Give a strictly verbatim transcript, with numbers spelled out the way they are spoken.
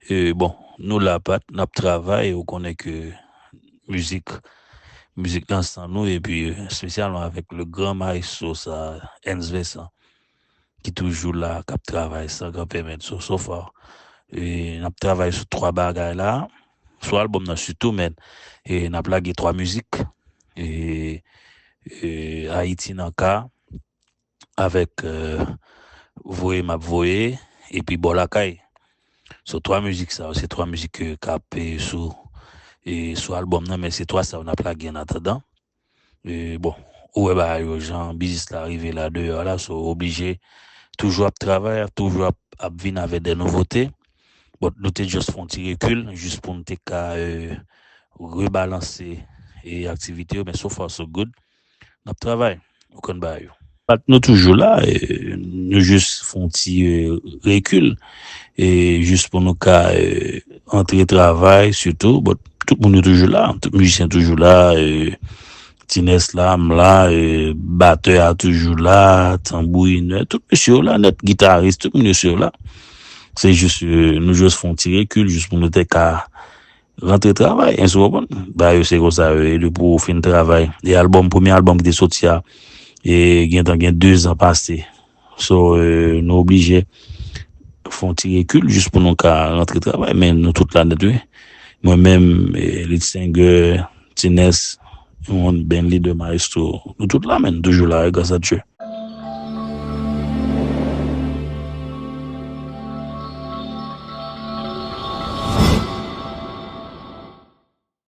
E, bon, nou la Pat, n ap travay, ou konnen ke mizik, mizik lan san nou, epi, e, espesyalman avèk le gran maestro sa, Ernst Vincent, ki toujou la, k ap travay san kanpe, men, so, so far. E, n ap travay sou twa bagay la, sou albòm nan sitou, men, e, n ap lage twa mizik, e, e, Ayiti nan ka, avèk, e, Voye M ap Voye, epi Bò Lakay. So, twa mizik sa yo, se twa mizik, e, k ap, e, sou, e, sou albòm nan, men se twa sa yo n ap lage an atandan. E, bon, ou wè bagay yo, jan biznis la rive la deyò la, so, oblije toujou ap travay, toujou ap, ap vin avèk de nouvote. Bon, nou te just fè yon ti rekil, jis pou nou te ka, e, rebalanse, e, aktivite yo, men so far so good. N ap travay, ou konn bagay yo. Pat nou toujou la, e, nou jis fè yon ti, e, rekil, e, jis pou nou ka, e, antre travay, sitou, bon, tout moun yo toujou la, tout mizisyen toujou la, e, Tinès la, m la, e, batè a toujou la, tanbourinè, tout mesye yo la nèt, gitaris, tout moun yo la. Se jis, e, nou jis fè yon ti rekil, jis pou nou te ka rantre travay, èske w konprann? Bagay yo se konsa yo ye, depi w fin travay. E albòm, premye albòm ki te soti a, e gentan gen de zan pase. So, e, nou oblije fè yon ti rekil jis pou nou ka rantre travay, men nou tout la nèt, wi. Mwen menm, e, lead singer, Tinès, yon band leader, maestro, nou tout la, men nou toujou la, wi, gras a Dye.